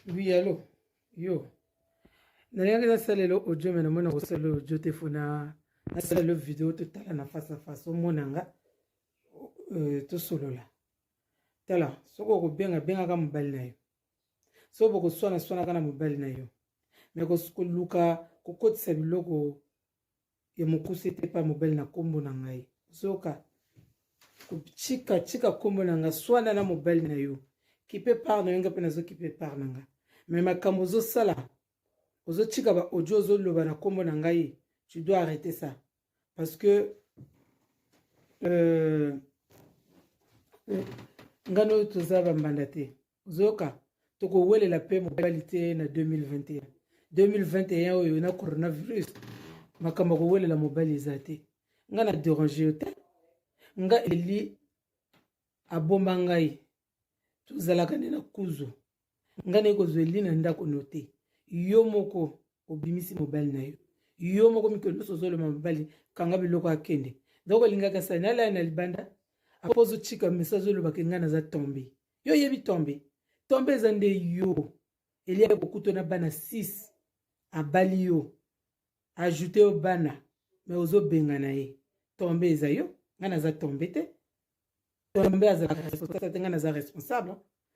Oui, allo. Yo. Nalingaki nasalela audio me namoni nakosalela audio te fo nasalela video totala na face à face omona nga euh, tosolola. Tala, soki okobenga bengaka mobali na yo. Soki bokoswana swanaka na mobali na yo. Me koluka kokotisa biloko ya mokuse te pa mobali na kombo na ngai zoka tika tika kombo na nga swana na mobali na yo kipe part na yo nga mpe nazo kipe part na nga me makambo ozosala ozotika ba audio ozoloba na kombo na ngai, tu dois arrêter ça parce que nga noyo toza bambanda te. Ozoyoka, tokowelela mpe mobali te na 2021. 2021 oyo na coronavirus, makambo ya kowelela mobali eza te. Nga na dérange yo te. Nga Eli abomba ngai, tozalaka nde na kuzu. Nga naye kozwa Eli na ndako no te. Yo moko obimisi mobali na yo, yo moko mikolo nyonso ozoloma mobali kanga biloko akende. Donc olingaka sali nalaya na libanda apo ozotika message olobaka ngai naza tombe. Yo oyebi tombe? Tombe eza nde yo. Eli akokuta na bana 6, abali yo, ajoute yo bana, me ozobengana ye. Tombe eza yo, ngai naza tombe te. Tombe azalaka responsable te, ngai naza responsable.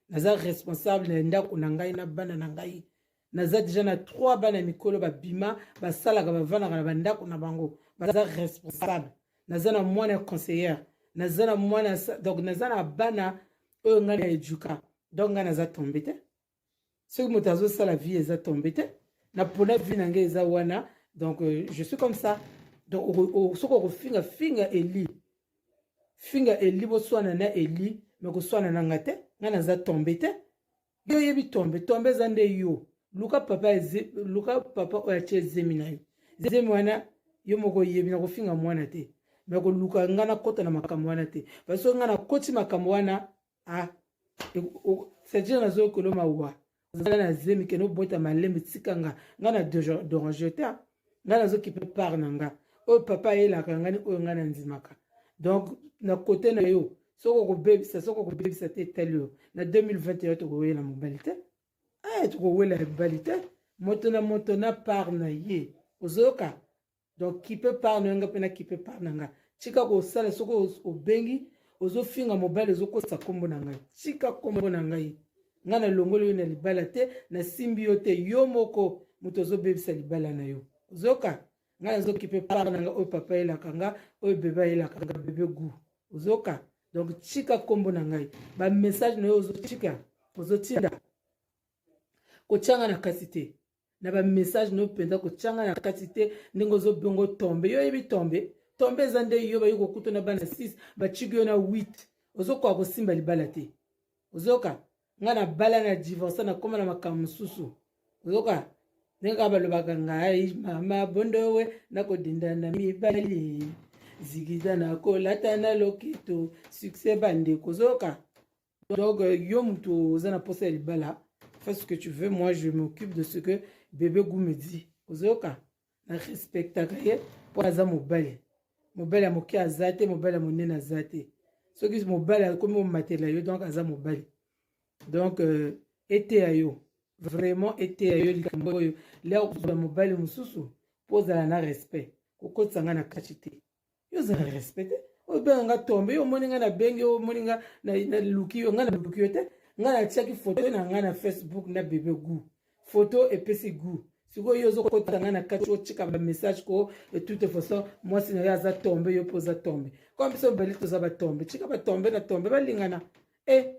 Naza responsable na ndako na ngai na bana na ngai. Naza deja na 3 bana mikolo babima, basalaka, bavandaka na bandako na bango, baza responsable. Naza na mwana ya conseillère, naza na mwana, donc naza na bana oyo ngai na eduka. Donc ngai naza tombe te. Soki moto azosala vie eza tombe te, napona vie na ngai eza wana. Donc je suis comme ça. Donc soki okofinga, finga Eli, finga Eli, boswana na Eli, me koswana na nga te. Ngai naza tombe te. Yo oyebi tombe? Tombe eza nde yo. Luka papa, luka papa oyo atie zemi na yo. Zemi wana yo moko oyebi. Na kofinga mwana te, me koluka ngai nakɔta na makambo wana te, parce que ngai nakoti makambo wana, ah, c'est-à-dire nazokolo mawa. Oza na zemi, kende obota malembe, tika nga. Ngai na dérange te, ngai nazokipe part na nga oyo papa ayelaka ngai, oyo ngai nandimaka. Donc na kote na yo, soki okobebisa, soki okobebisa te, etali yo. Na 2021 tokowela mobali te. Eh, tokowela mobali te. Moto na moto na part na ye, ozoyoka? Donc kipe part na yo, nga mpe na kipe part na nga. Tika kosala, soki obengi ozofinga mobali, ozokosa nkombo na ngai, tika nkombo na ngai. Ngai nalongoli yo na libala te, nasimbi yo te. Yo moko moto ozobebisa libala na yo, ozoyoka? Ngai nazokipe part na nga oyo papa ayelaka nga, oyo bebe ayelaka nga, bebe gu, ozoyoka? Donc tika nkombo na ngai. Bamessage na yo ozotika, ozotinda, kotianga na kati te na bamessage na yo mpenza, kotianga na kati te. Ndenge ozobengo tombe, yo oyebi tombe? Tombe eza nde yo. Bayi kokuta na bana 6, batiki yo na 8, ozokoka kosimba libala te, ozoyoka? Ngai na bala, na divorce, nakóma na makambo mosusu, ozoyoka? Ndenge kaka balobaka, ngai mama bondowe, nakodinda na mibali zigida, nakolata na loketo succès. Bandeko, ozoyoka? Donc yo moto oza na posa ya libala, fais ce que tu veux. Moi, je m'occupe de ce que bébé Gou me dit, ozoyoka? Na respectaka ye mpo aza mobali. Mobali ya moke aza te, mobali ya monene aza te. Soki mobali akomi komatela yo, donc aza mobali. Donc eteya yo vraiment, eteya yo likambo oyo. Lea kozwa mobali mosusu mpo ozala na respect. Kokotisa ngai na kati te. Yo ozala respect te, obenga nga tombe. Yo omoni ngai nabengi yo, omoni nga naluki yo? Ngai naluki yo te. Ngai natiaki foto na ngai na Facebook na bebe Gu, foto epesi goût. Sikoyo yo ozokota ngai na kati, otika bamessage ko. De toute façon mwasi na yo aza tombe, yo mpo oza tombe. Comme biso mibali toza batombe, tika batombe na tombe balingana. E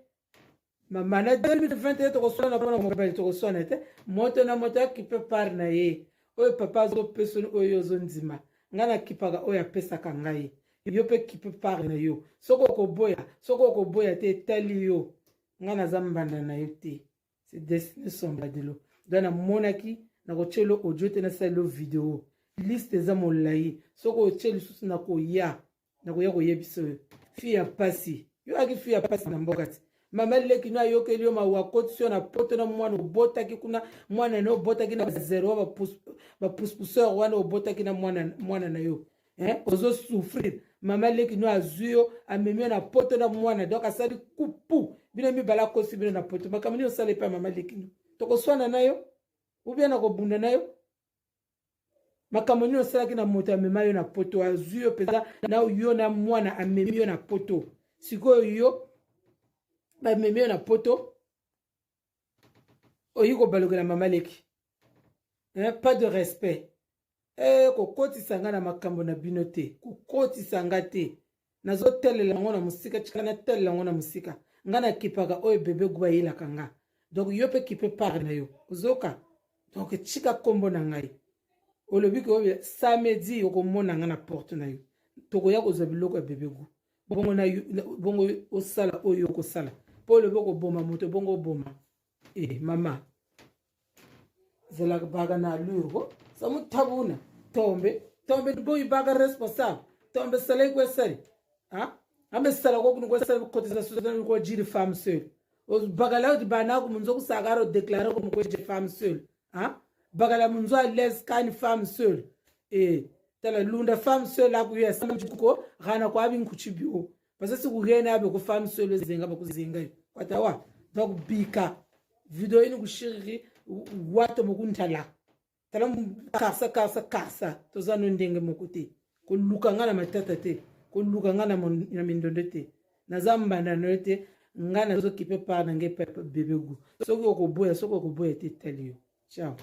mama, na 2021 tokoswana mpona mobali? Tokoswana te. Moto na moto akipe part na ye oyo papa azopesa, oyo ozondima. Ngai nakipaka oyo apesaka ngai. Yo mpe kipe part na yo. Soki okoboya, soki okoboya te, etali yo. Ngai naza mbanda na yo te. C'est Destiny Sombadelo. Donc namonaki nakotiela audio te, nasaleli video. Liste eza molai. Soki otie lisusu, nakoya, nakoya koyebisa oyo fi ya pasi. Yo aki fi ya pasi na mboka ti mama leki no ayokeli yo mawa, akotisi yo na poto na mwana obotaki kuna, mwana na obotaki na zero, bapuspuseur wana obotaki na mwana, mwana na yo. Eh, ozo souffrir mama leki no azwi yo amemi yo na poto na mwana donc asali kupu bino mibale akosi bino na poto makambo nini osala epai mama leki no tokoswana na yo ubia na kobunda na yo makambo nini osalaki na moto amema yo na poto azwi yo mpenza na yo na mwana amemi yo na poto sikoyo yo bamemi yo na poto oyi kobalukela mama leki eh, pas de respect eh, kokotisa nga na makambo na bino te kokotisa nga te nazotelela yango na mosika tika natelela yango na mosika nga nakipaka oyo bebe gu ayelaka nga donc yo mpe kipe part na yo ozoka donc tika nkombo na ngai olobi ke samedi okomona nga na porte na yo tokoya kozwa biloko ya bebe gu bongo na bongo osala oyo okosala mpo olobi okoboma moto bongo oboma e eh, mama zalaka baka na allure ko samuthabuna tombe tombe boyi baka responsable tombe sala kwesali ha ambe sala ko kunu kwesali kukotisa suzana ko jiri femme seule bakala kuti bana ku munzo kusakaro declare ko mukweje femme seule ha bakala munzo a les kani femme seule eh tala lunda femme seule akuya samjiko gana kwa binkuchibio parce que kugena abe ku femme seule zenga bakuzenga kwatawa donc bika video ini kushiriri wato mokuntala tala karsa karsa karsa toza no ndenge moko te koluka nga na matata te koluka nga na mindondo te naza mbanda na yo te nga nazokipe part na ngai bebe gu soki okoboya soki okoboya te etali yo ciao.